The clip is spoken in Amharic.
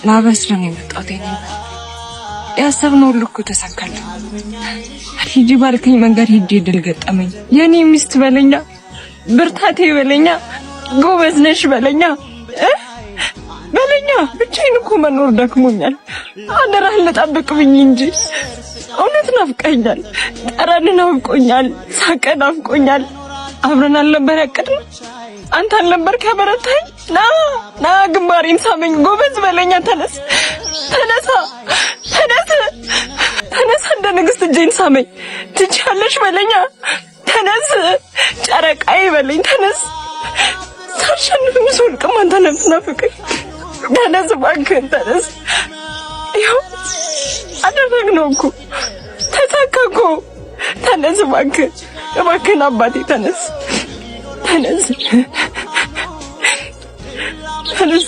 ላበስር ነው የመጣሁት። የእኔ ያሰብነው ሁሉ እኮ ተሳካልን። ሂጂ ባልከኝ መንገድ ሂጂ ድል ገጠመኝ። የኔ ሚስት በለኛ፣ ብርታቴ በለኛ፣ ጎበዝ ነሽ በለኛ በለኛ። ብቻዬን እኮ መኖር ደክሞኛል። አደራህን ልጠብቅ ብኝ እንጂ እውነት ናፍቀኛል። ጠረን ናፍቆኛል። ሳቀ ናፍቆኛል። አብረን አልነበር ያቀድነው? አንተ አልነበር ከበረታኝ? ና ና፣ ግንባሬን ሳመኝ። ጎበዝ በለኛ። ተነስ፣ ተነሳ፣ ተነስ፣ ተነሳ። እንደ ንግስት እጄን ሳመኝ። ትችያለሽ በለኛ። ተነስ፣ ጨረቃዬ በለኝ። ተነስ። ሳሸንፍም ስወድቅም አንተ ነህ የምትናፍቀኝ። ተነስ እባክህን ተነስ። ይኸው አደረግነው እኮ ተሳካ እኮ። ተነስ እባክህን፣ እባክህን አባቴ ተነስ፣ ተነስ፣ ተነስ።